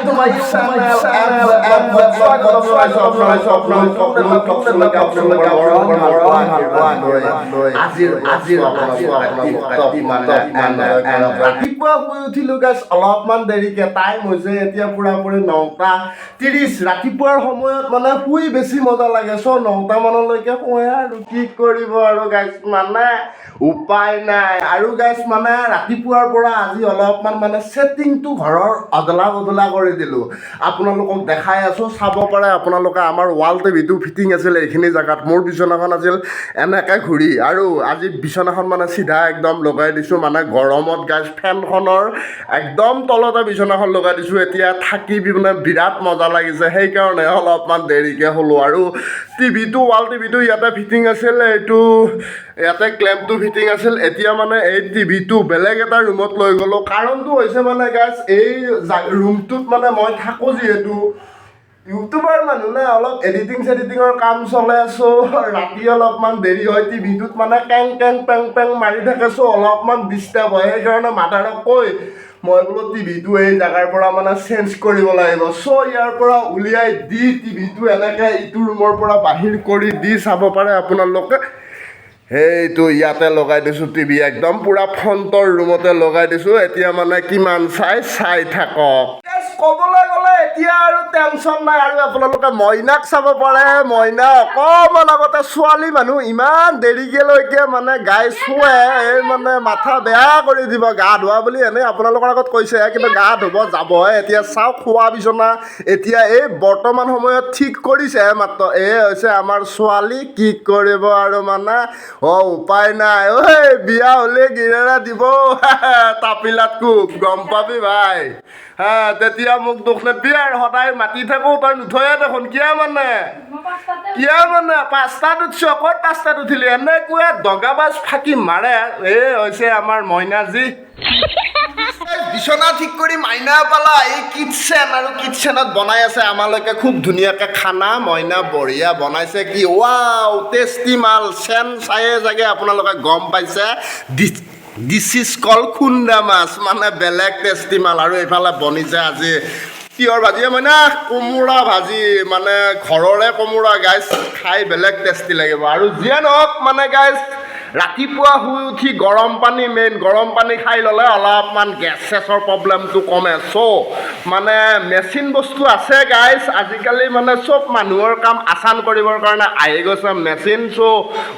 to my channel. স্বাগতম জনাইছোঁ আপোনালোকক আজিৰ আজিৰ ৰাতিপুৱা শুই উঠিলো গাইছ অলপমান দেৰিকে। টাইম হৈছে এতিয়া পুৰাপুৰি 9টা 30। ৰাতিপুৱাৰ সময়ত মানে শুই বেছি মজা লাগে। চ' 9টা মানলৈকে শুৱে আৰু কি কৰিব আৰু গাইছ, মানে উপায় নাই। আৰু গাইছ, মানে ৰাতিপুৱাৰ পৰা আজি অলপমান মানে ছেটিংটো ঘৰৰ অদলা বদলা কৰি দিলোঁ। আপোনালোকক দেখাই আছোঁ, চাব পাৰে আপোনালোকে। আমাৰ ৱাল টিভিটো ফিটিং আছিল এইখিনি জেগাত। মোৰ বিচনাখন আছিল এনেকৈ ঘূৰি আৰু আজি বিচনাখন মানে চিধা একদম লগাই দিছোঁ। মানে গৰমত গাইছ, ফেনখনৰ একদম তলতে বিচনাখন লগাই দিছোঁ। এতিয়া থাকি মানে বিৰাট মজা লাগিছে, সেইকাৰণে অলপমান দেৰিকৈ শুলোঁ। আৰু টিভিটো, ৱাল টিভিটো ইয়াতে ফিটিং আছিল, এইটো ইয়াতে ক্লেম্পটো ফিটিং আছিল। এতিয়া মানে এই টিভিটো বেলেগ এটা ৰুমত লৈ গ'লোঁ। কাৰণটো হৈছে মানে গাইছ, এই ৰুমটোত মানে মই থাকোঁ, যিহেতু ইউটিউবাৰ মানুহ না, অলপ এডিটিং চেডিটিঙৰ কাম চলে। চ' ৰাতি অলপমান দেৰি হয়, টিভিটোত মানে কেং কেং পেং পেং মাৰি থাকে। চ' অলপমান ডিষ্টাৰ্ব হয়। সেইকাৰণে মাদাৰক কৈ মই বোলো টিভিটো এই জেগাৰ পৰা মানে চেঞ্জ কৰিব লাগিব। চ' ইয়াৰ পৰা উলিয়াই দি টিভিটো এনেকৈ ইটো ৰুমৰ পৰা বাহিৰ কৰি দি, চাব পাৰে আপোনালোকে, সেইটো ইয়াতে লগাই দিছোঁ। টিভি একদম পূৰা ফ্ৰণ্টৰ ৰুমতে লগাই দিছোঁ। এতিয়া মানে কিমান চাই চাই থাকক। ক'বলৈ গ'লে এতিয়া আৰু টেনশ্যন নাই। আৰু আপোনালোকে মইনাক চাব পাৰে। মইনা অকণমান আগতে, ছোৱালী মানুহ ইমান দেৰিকেলৈকে মানে গাই শুৱে, এই মানে মাথা বেয়া কৰি দিব। গা ধোৱা বুলি এনেই আপোনালোকৰ আগত কৈছে, কিন্তু গা ধুব যাবহে এতিয়া। চাওক, শোৱা বিচনা এতিয়া এই বৰ্তমান সময়ত ঠিক কৰিছে মাত্ৰ। এই হৈছে আমাৰ ছোৱালী। কি কৰিব আৰু মানে, অ উপায় নাই। ঐ, বিয়া হ'লে গিৰেৰা দিব তাপিলাত কোব, গম পাবি ভাই। হা, তেতিয়া মোক দুখ নিদিবি আৰু। সদায় মাতি থাকোঁ, তই নুঠয়ে দেখোন। কিয় মানে? মই 5টাতে। কিয় মানে 5টাত উঠছ? ক'ত 5টাত উঠিলি? এনেকুৱা দগাবাজ ফাঁকি মাৰে। এই হৈছে আমাৰ মইনাজী। বিচনা ঠিক কৰি মাইনা পালা। এই কিটচেন আৰু কিটচেনত বনাই আছে আমালৈকে খুব ধুনীয়াকে খানা। মইনা বঢ়িয়া বনাইছে। কি ৱাও, টেষ্টি মাল। চেন চায়ে চাগে আপোনালোকে গম পাইছে। This is call খুন্দা মাছ, মানে বেলেগ টেষ্টি মাল। আৰু এইফালে বনিছে আজি কিহৰ ভাজি মইনা? কোমোৰা ভাজি, মানে ঘৰৰে কোমোৰা গাইছ, খাই বেলেগ টেষ্টি লাগিব। আৰু যিয়ে নহওক মানে গাইছ, ৰাতিপুৱা শুই উঠি গৰম পানী মেইন। গৰম পানী খাই ল'লে অলপমান গেছ চেছৰ প্ৰব্লেমটো কমে। চ' মানে মেচিন বস্তু আছে গাইছ। আজিকালি মানে চব মানুহৰ কাম আচান কৰিবৰ কাৰণে আহি গৈছে মেচিন। চ'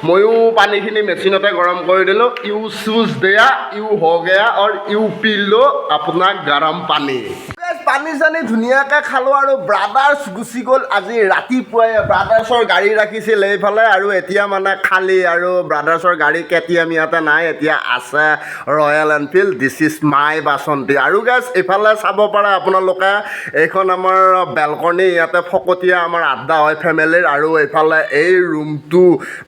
ময়ো পানীখিনি মেচিনতে গৰম কৰি দিলোঁ। ইউ চুজ দিয়া, ইউ हो गया और ইউ পি লো আপোনাক গৰম পানী। পানী চানী ধুনীয়াকৈ খালোঁ আৰু ব্ৰাদাৰ্ছ গুচি গ'ল আজি ৰাতিপুৱাই। ব্ৰাদাৰ্ছৰ গাড়ী ৰাখিছিল এইফালে আৰু এতিয়া মানে খালী। আৰু ব্ৰাদাৰ্ছৰ গাড়ী কেটিএম ইয়াতে নাই, এতিয়া আছে royal Enfield. This is my বাসন্তী। আৰু গাইছ, এইফালে চাব পাৰে আপোনালোকে, এইখন আমাৰ বেলকনি। ইয়াতে ফকতীয়া আমাৰ আড্ডা হয় ফেমিলিৰ। আৰু এইফালে এই ৰুমটো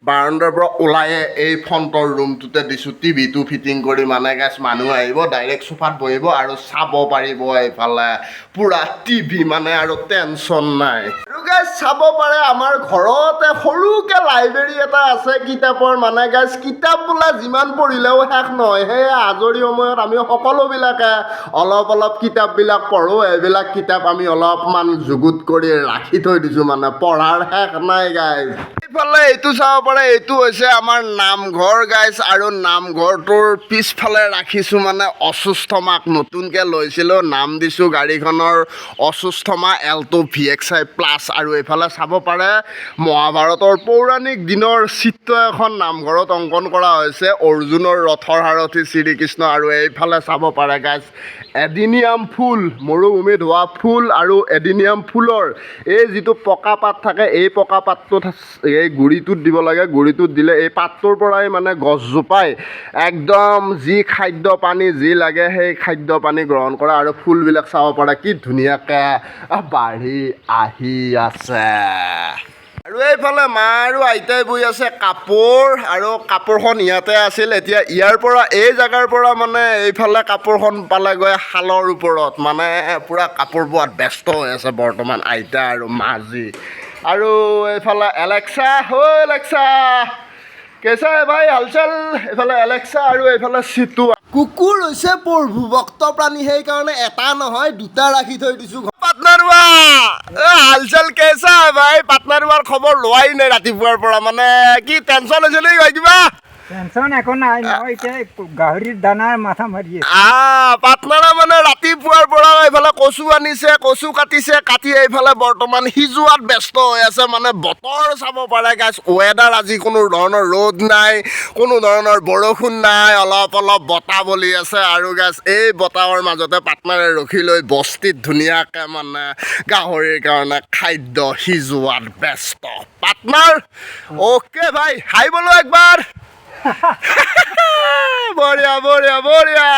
বাৰাণ্ডাৰ পৰা ওলায়ে এই ফ্ৰণ্টৰ ৰুমটোতে দিছোঁ টিভিটো ফিটিং কৰি। মানে গাইছ, মানুহ আহিব, ডাইৰেক্ট চোফাত বহিব আৰু চাব পাৰিব এইফালে পূৰা টিভি, মানে আৰু টেনশ্যন নাই। আৰু গাইছ, চাব পাৰে, আমাৰ ঘৰতে সৰুকে লাইব্ৰেৰী এটা আছে কিতাপৰ। মানে গাইছ, কিতাপ বোলে যিমান পঢ়িলেও শেষ নহয়। সেয়ে আজৰি সময়ত আমি সকলোবিলাকে অলপ অলপ কিতাপবিলাক পঢ়োঁ। এইবিলাক কিতাপ আমি অলপমান যুগুত কৰি ৰাখি থৈ দিছোঁ, মানে পঢ়াৰ শেষ নাই গাইছ। এইফালে এইটো চাব পাৰে, এইটো হৈছে আমাৰ নামঘৰ গাইছ। আৰু নামঘৰটোৰ পিছফালে ৰাখিছোঁ মানে অশ্বত্থামাক। নতুনকৈ লৈছিলোঁ, নাম দিছোঁ গাড়ীখনৰ অশ্বত্থামা এল্টো ভিএক্সআই প্লাছ। আৰু এইফালে চাব পাৰে, মহাভাৰতৰ পৌৰাণিক দিনৰ চিত্ৰ এখন নামঘৰত অংকন কৰা হৈছে, অৰ্জুনৰ ৰথৰ সাৰথি শ্ৰীকৃষ্ণ। আৰু এইফালে চাব পাৰে গাইছ, এডিনিয়াম ফুল, মৰুভূমিত হোৱা ফুল। আৰু এডিনিয়াম ফুলৰ এই যিটো পকা পাত থাকে, এই পকা পাতটোত, এই গুৰিটোত দিব লাগে। গুৰিটোত দিলে এই পাতটোৰ পৰাই মানে গছজোপাই একদম যি খাদ্য পানী যি লাগে, সেই খাদ্য পানী গ্ৰহণ কৰে। আৰু ফুলবিলাক চাব পাৰে, কি ধুনীয়াকৈ বাঢ়ি আহি আছে। আৰু এইফালে মা আৰু আইতাই বৈ আছে কাপোৰ। আৰু কাপোৰখন ইয়াতে আছিল, এতিয়া ইয়াৰ পৰা, এই জেগাৰ পৰা মানে এইফালে কাপোৰখন পালেগৈ শালৰ ওপৰত। মানে পূৰা কাপোৰ বোৱাত ব্যস্ত হৈ আছে বৰ্তমান আইতা আৰু মাজি। আৰু এইফালে এলেক্সা হৈ, এলেক্সা, कैसा है भाई হালচাল? এইফালে এলেক্সা আৰু এইফালে চিটু। কুকুৰ হৈছে প্ৰভুভক্ত প্ৰাণী, সেইকাৰণে এটা নহয়, দুটা ৰাখি থৈ দিছোঁ। পাটনাৰুৱা, হাল চাল কেঁচা ভাই? পাটনাৰুৱাৰ খবৰ লোৱাই নাই ৰাতিপুৱাৰ পৰা। মানে কি টেনচন হৈছে নেকি ভাই কিবা? টেনচন একো নাই। মই এতিয়া গাহৰিৰ দানাৰ মাথা মাৰি আছো। পাটনাৰা মানে ৰাতিপুৱাৰ পৰা এইফালে কচু আনিছে, কচু কাটিছে, কাটি এইফালে বৰ্তমান সিজোৱাত ব্যস্ত হৈ আছে। মানে বতৰ চাব পাৰে গাইছ, ৱেডাৰ আজি কোনো ধৰণৰ ৰ'দ নাই, কোনো ধৰণৰ বৰষুণ নাই, অলপ অলপ বতাহ বলি আছে। আৰু গাইছ, এই বতাহৰ মাজতে পাটনাৰে ৰখি লৈ বস্তিত ধুনীয়াকৈ মানে গাহৰিৰ কাৰণে খাদ্য সিজোৱাত ব্যস্ত পাটনাৰ। অ'কে ভাই, হাই বলো একবাৰ। বঢ়িয়া বঢ়িয়া বঢ়িয়া।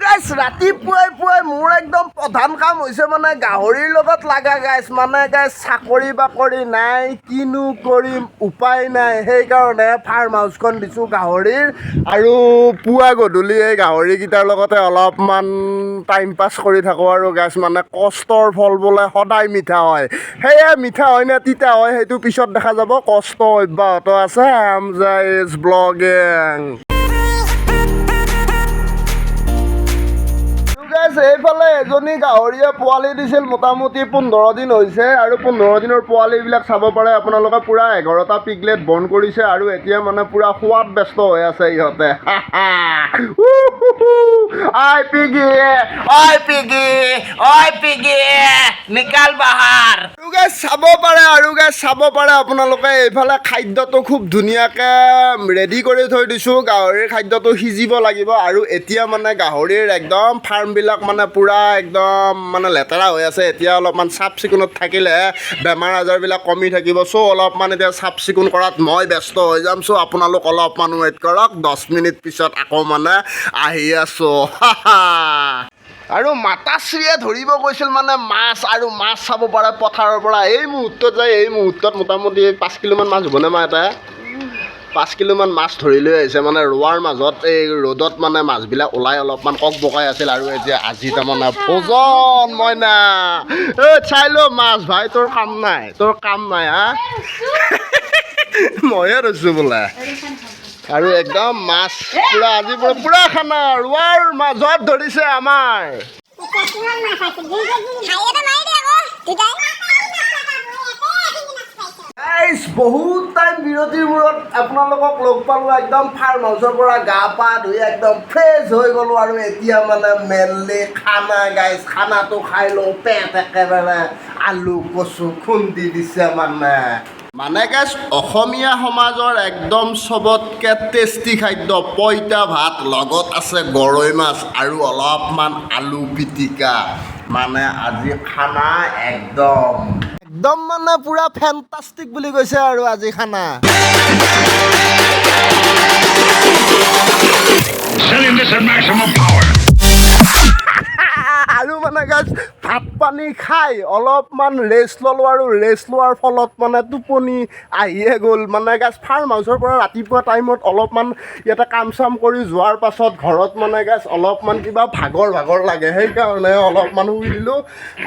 গাইছ, ৰাতিপুৱাই পুৱাই মোৰ একদম প্ৰধান কাম হৈছে মানে গাহৰিৰ লগত লগা গাইছ। মানে গাইছ, চাকৰি বাকৰি নাই, কিনো কৰিম, উপায় নাই। সেইকাৰণে ফাৰ্ম হাউচখন দিছোঁ গাহৰিৰ আৰু পুৱা গধূলি এই গাহৰিকেইটাৰ লগতে অলপমান টাইম পাছ কৰি থাকোঁ। আৰু গাইছ, মানে কষ্টৰ ফল বোলে সদায় মিঠা হয়। সেয়ে মিঠা হয় নে তিতা হয়, সেইটো পিছত দেখা যাব। কষ্ট অব্যাহত আছে। Hamza is blogging. Guys, এইফালে এজনী গাহৰিয়ে পোৱালি দিছিল, মোটামুটি 15 দিন হৈছে। আৰু 15 দিনৰ পোৱালিবিলাক চাব পাৰে আপোনালোকে, পূৰা 11টা পিগলেট বৰ্ণ কৰিছে আৰু এতিয়া মানে পূৰা খোৱাত ব্যস্ত হৈ আছে ইহঁতে। I Piggy, I Piggy, I Piggy, निकल बाहर। আৰু গাইছ চাব পাৰে, আৰু গাইছ চাব পাৰে আপোনালোকে, এইফালে খাদ্যটো খুব ধুনীয়াকৈ ৰেডি কৰি থৈ দিছোঁ। গাহৰিৰ খাদ্যটো সিজিব লাগিব। আৰু এতিয়া মানে গাহৰিৰ একদম ফাৰ্মবিলাক মানে পূৰা একদম মানে লেতেৰা হৈ আছে। এতিয়া অলপমান চাফ চিকুণত থাকিলেহে বেমাৰ আজাৰবিলাক কমি থাকিব। চ' অলপমান এতিয়া চাফ চিকুণ কৰাত মই ব্যস্ত হৈ যাম। চ' আপোনালোক অলপমান ৱেইট কৰক, 10 মিনিট পিছত আকৌ মানে আহি আছোঁ। আৰু মাতাশ্ৰীয়ে ধৰিব গৈছিল মানে মাছ। আৰু মাছ চাব পাৰে, পথাৰৰ পৰা এই মুহূৰ্তত যায়, এই মুহূৰ্তত মোটামুটি 5 কিলোমান মাছ হ'বনে মা? এটা 5 কিলোমান মাছ ধৰি লৈ আহিছে। মানে ৰোৱাৰ মাজত এই ৰ'দত মানে মাছবিলাক ওলাই অলপমান কক বকাই আছিল। আৰু এতিয়া আজি তাৰমানে ভোজন মইনা। ঐ, চাই ল মাছ ভাই, তোৰ কাম নাই, তোৰ কাম নাই। হা, ময়ে ৰৈছোঁ বোলে। আৰু একদম মাছ পুৰা আজি পুৰা পুৰা খানা ৰোৱাৰ মাজত ধৰিছে আমাৰ। কিমান মাছ আছে? 2 কেজি। হাঁহি এটা মাৰি দে আকৌ দুটাই। গাইছ, বহুত টাইম বিৰতিৰ মূৰত আপোনালোকক লগ পালোঁ। একদম ফাৰ্ম হাউচৰ পৰা গা পা ধুই একদম ফ্ৰেছ হৈ গ'লোঁ। আৰু এতিয়া মানে মেইনলি খানা গাইছ, খানাটো খাই লওঁ। পেট একেবাৰে আলু কচু খুন্দি দিছে। মানে গাইছ, অসমীয়া সমাজৰ একদম চবতকৈ টেষ্টি খাদ্য পঁইতা ভাত, লগত আছে গৰৈ মাছ আৰু অলপমান আলু পিটিকা। মানে আজি খানা একদম একদম মানে পুৰা ফেণ্টাষ্টিক বুলি কৈছে আৰু আজি খানা। Setting this at maximum power. আৰু মানে গাইছ, ভাত পানী খাই অলপমান ৰেষ্ট ল'লোঁ আৰু ৰেষ্ট লোৱাৰ ফলত মানে টোপনি আহিয়ে গ'ল। মানে গাইছ, ফাৰ্ম হাউচৰ পৰা ৰাতিপুৱা টাইমত অলপমান ইয়াতে কাম চাম কৰি যোৱাৰ পাছত ঘৰত মানে গাইছ, অলপমান কিবা ভাগৰ ভাগৰ লাগে। সেইকাৰণে অলপমান শুই দিলোঁ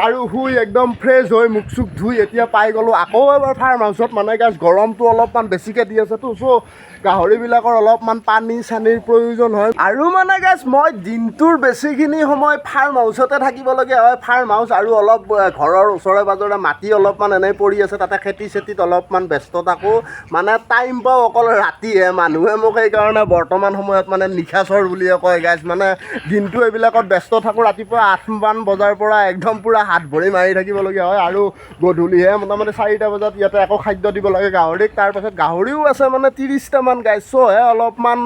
আৰু শুই একদম ফ্ৰেছ হৈ মুখ চুখ ধুই এতিয়া পাই গ'লোঁ আকৌ এবাৰ ফাৰ্ম হাউচত। মানে গাইছ, গৰমটো অলপমান বেছিকৈ দি আছেতো, চ' গাহৰিবিলাকৰ অলপমান পানী চানীৰ প্ৰয়োজন হয়। আৰু মানে গাইছ, মই দিনটোৰ বেছিখিনি সময় ফাৰ্ম হাউচতে থাকিবলগীয়া হয়। ফাৰ্ম হাউচ আৰু অলপ ঘৰৰ ওচৰে পাজৰে মাটি অলপমান এনেই পৰি আছে, তাতে খেতি চেতিত অলপমান ব্যস্ত থাকোঁ। মানে টাইম পাওঁ অকল ৰাতিহে। মানুহে মোক সেইকাৰণে বৰ্তমান সময়ত মানে নিশাচৰ বুলিয়ে কয় গাইছ। মানে দিনটো এইবিলাকত ব্যস্ত থাকোঁ। ৰাতিপুৱা 8মান বজাৰ পৰা একদম পূৰা হাত ভৰি মাৰি থাকিবলগীয়া হয় আৰু গধূলিহে মোটামুটি 4টা বজাত ইয়াতে আকৌ খাদ্য দিব লাগে গাহৰিক। তাৰপাছত গাহৰিও আছে মানে 30টামান গাইছ। চ' অলপমান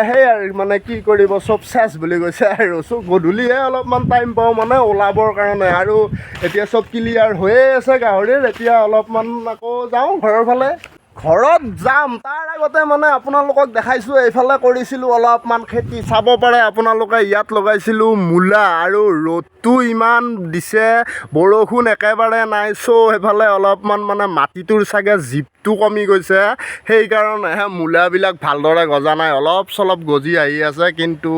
সেই আৰু মানে কি কৰিব, চব চেচ বুলি কৈছে আৰু। চ' গধূলিহে অলপমান টাইম পাওঁ মানে ওলাবৰ কাৰণে। আৰু এতিয়া চব ক্লিয়াৰ হৈয়ে আছে গাহৰিৰ। এতিয়া অলপমান আকৌ যাওঁ ঘৰৰ ফালে। ঘৰত যাম, তাৰ আগতে মানে আপোনালোকক দেখাইছোঁ, এইফালে কৰিছিলোঁ অলপমান খেতি। চাব পাৰে আপোনালোকে, ইয়াত লগাইছিলোঁ মূলা। আৰু ৰ'দটো ইমান দিছে, বৰষুণ একেবাৰে নাই। চ' সেইফালে অলপমান মানে মাটিটোৰ চাগে জীপটো হাইটটো কমি গৈছে, সেইকাৰণেহে মূলাবিলাক ভালদৰে গজা নাই। অলপ চলপ গজি আহি আছে, কিন্তু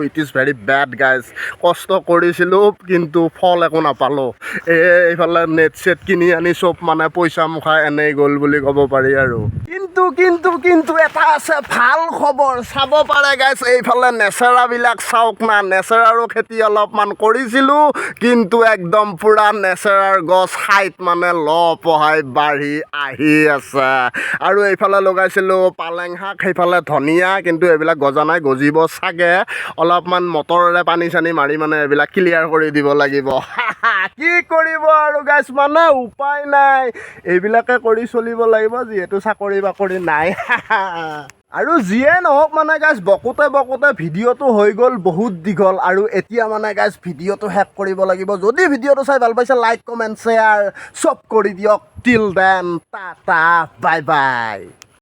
it is very bad, guys. কষ্ট কৰিছিলোঁ, কিন্তু ফল একো নাপালোঁ। এই এইফালে নেট চেট কিনি আনি চব মানে পইচা মুখা এনেই গ'ল বুলি ক'ব পাৰি আৰু। কিন্তু কিন্তু কিন্তু এটা আছে ভাল খবৰ। চাব পাৰে গাইজ, এইফালে নেচেৰাবিলাক চাওক না। নেচেৰাৰো খেতি অলপমান কৰিছিলোঁ, কিন্তু একদম পূৰা নেচেৰাৰ গছ হাইট মানে লহপহাই বাঢ়ি আহি আছে। আৰু এইফালে লগাইছিলোঁ পালেং শাক, সেইফালে ধনিয়া, কিন্তু এইবিলাক গজা নাই। গজিব চাগে। অলপমান মটৰেৰে পানী চানী মাৰি মানে এইবিলাক ক্লিয়াৰ কৰি দিব লাগিব। কি কৰিব আৰু গাইজ, মানে উপায় নাই, এইবিলাকে কৰি চলিব লাগিব, যিহেতু চাকৰি বাকৰি নাই। আৰু যিয়ে নহওক, মানে গাইজ, বকোতে বকোতে ভিডিঅ'টো হৈ গ'ল বহুত দীঘল আৰু এতিয়া মানে গাইজ, ভিডিঅ'টো শেষ কৰিব লাগিব। যদি ভিডিঅ'টো চাই ভাল পাইছে, লাইক, কমেণ্ট, শ্বেয়াৰ চব কৰি দিয়ক। Till then, tata, bye bye.